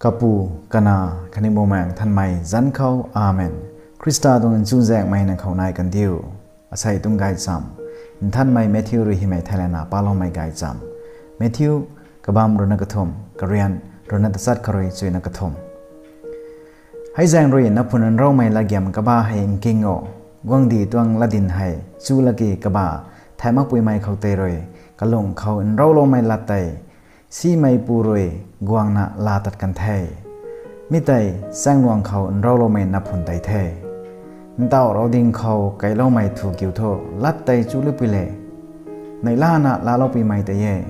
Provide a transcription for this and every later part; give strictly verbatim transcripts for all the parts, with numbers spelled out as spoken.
Kapu, Kanac khatni Bumaengh Nthanmei zanc khou, Amen. Khrista tuang chuzaenghmei nang khou nai kandiu. Asei tuang gaychamv, Nthanmei Matthew rui hymei theilayna paloumei gaychamv. Matthew, kabamv ruhna kathumh, karian ruhna tachat khou rui chuina kathumh. Hei zaeng rui naphun nraumei latgiam kaba hei nking o. Guangcdic tuang latdyn hei chu laki kaba thay makpuimei khou tei rui kalung khou nrauloumei lat tei simeipu rui guangna laa tat kan the. Mi tei chaengluang khou nrauloumei naphun tei the. Ntauh rauding khou kailoumei thu kiu thu, lat tei chu lupui le. Neihlana laalou puimei tei e.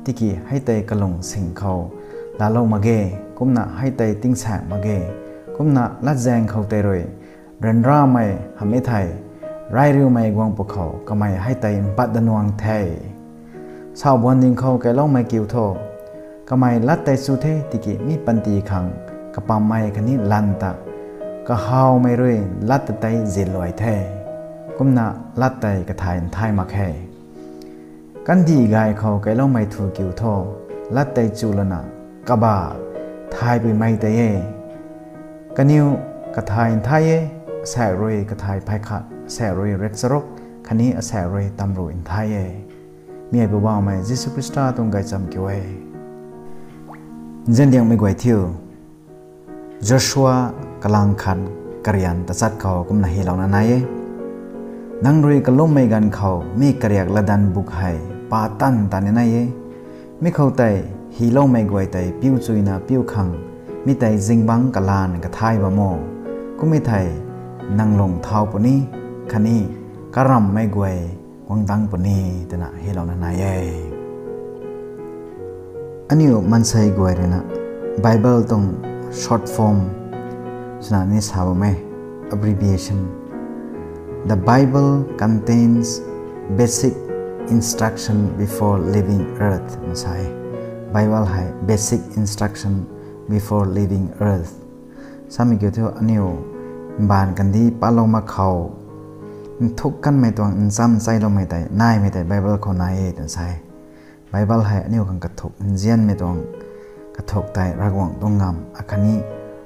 Tiki hei tei kalung sing khou laalou mak ge, kumna hei tei tingsaeng mak ge, kumna latzaeng khou tei rui ryanramei hamhmei thei, rairiumei guang pwkhou kamei hei tei mpat danuang the. Saubuan ding khou kailoumei kiu thu, kamei lat tei chu the tiki mi panty khang kapammei khatni lan ta kahawmei rui lat ta tei zin luai the. Kumna lat tei kathay nthai mak khe. Kandih gay khou kailoumei thu kiu thu, lat tei chu lana kaba thaypuimei tei e. Kaniw kathay nthai e, asaekc rui kathay phay khat, asaekc rui riakcharuk, khatni asaekc rui tamruh nthai e. Mi hei Poubauhmei Jisu Khrista tuang gaychamv kiu e. Nziandiangmei guay thiu, Joshua kalang khat karian tachat khou kumna hylouna nai e. Nang rui kalummei ganv khou mi kariak latdanv buk hei pa tan tan ni nai e. Mi khou tei hyloumei guay tei piu chuyna piu khang, mi tei zingbangc kalan kathay bam o. Kummei thei nang lung thau puni, khatni karamhmei guay guang dang puni, twna hylouna nai e. Aniu maansei guay ruina Bible tuang short form swna ni sa bam e, abbreviation. The Bible contains basic instruction before leaving earth, na sa e. Bible hei basic instruction before leaving earth. Samei kiu thu aniu mbaanv kandih palou mak khou nthuk kanmei tuang nchamc chailoumei tei naimei tei Bible khou nai e twna sa e. Bible hei aniu khang kathuk nzianmei tuang, kathuk tei Ravguangc tuang ngamv akhatni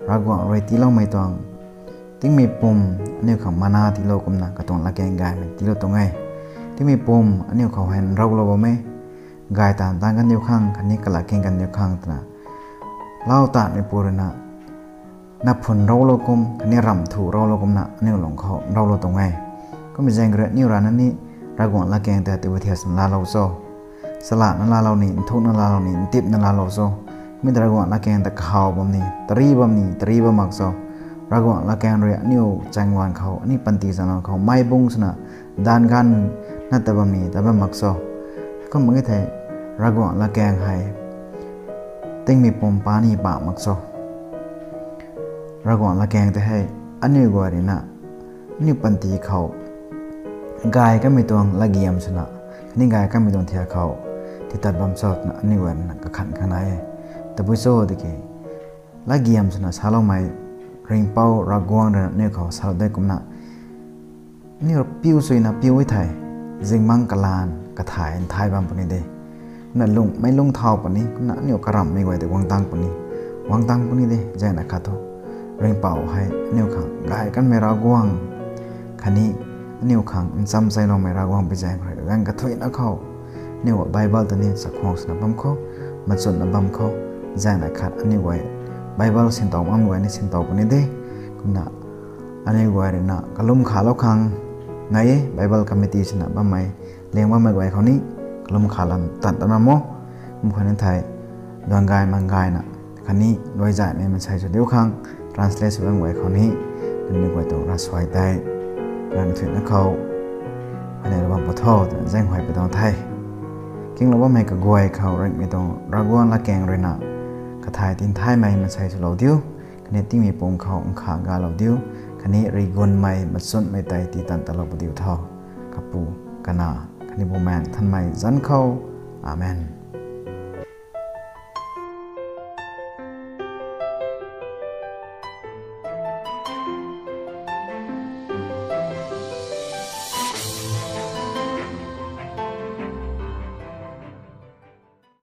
Ravguangc rui tiiloumei tuang. Tingmei pum aniu khang mana tiilou kumna katuang latkaeng gaymei tiilou tuang e. Tingmei pum aniu khou hei nraulou bam e. Gay taanv taanv kandiu khang khatni kalatkaeng kandiu khang twna lau tanmeipu ruina naphun nraulou kum khatni ramh thu nraulou kumna aniu lung khou nraulou tuang e. Kummei zaeng rui aniu rana ni Ravguangc latkaeng ta tabui thiak swna laalou cho? Salana laalou ni, nthukna laalou ni, ntipna laalou cho? Mi ta Ravguangc latkaeng ta kahaw bam ni, tari bam ni, tari bam mak cho? Ravguangc latkaeng rui aniu chaengluan khou, aniu panty chaengluan khou mei bung swna daanv ganv na ta bam ni, ta bam mak cho? Kum mak e thei, Ravguangc latkaeng hei tingmei pum pa ni pa mak cho? Ravguangc latkaeng tei hei aniu guay ruina aniu panty khou gay kanmei tuang latgiam swna, khatni gay kanmei tuang thiak khou tiitat bam cho twna aniu guay ruina kakhan khang nai e. Tabui cho tiki latgiam swna saloumei Ringhpouc Ravguangc ruina aniu khou salou de kumna aniu piu chuyna piu e thei, zingbangc kalan kathay nthai bam puni de. Kumna lungmei lung thau puni, kumna aniu karamhmei guay tei guang tang puni, guang tang puni de, zaengna khat thu Ringhpouc hei aniu khang gay kanmei Ravguangc, khatni aniu khang ncham chailoumei Ravguangc pi zaeng rui ganv kathuicna khou aniu Bible ta ni chakhwang swna bam khou, machunna bam khou, zaengna khat aniu guay Bible sintow makmei guay ni sintow puni de. Kumna aniu guay ruina kalum khalou khang nai e, Bible committee swna bammei, liang bammei guay khou ni kalum khalan tan tan bam o. Kum khou ni thei duang gay mang gayna khatni luaizaihmei maansei sw diu khang translate sw bam guay khou ni, kaniw guay tuang ravsuai tei ganv kathuicna khou kaniw lou bam pu tho twna zaenghuay pu tuang the. Kinglou bammei kaguay khou ringhmei tuang Ravguangc latkaeng ruina kathay tinthaimei maansei swlou diu, khatni tingmei pum khou nkhavh galou diu, khatni rigunmei machunmei tei tiitan talou pu diu tho. Kapu, Kanac khatni Bumaengh Nthanmei zanc khou. Amen.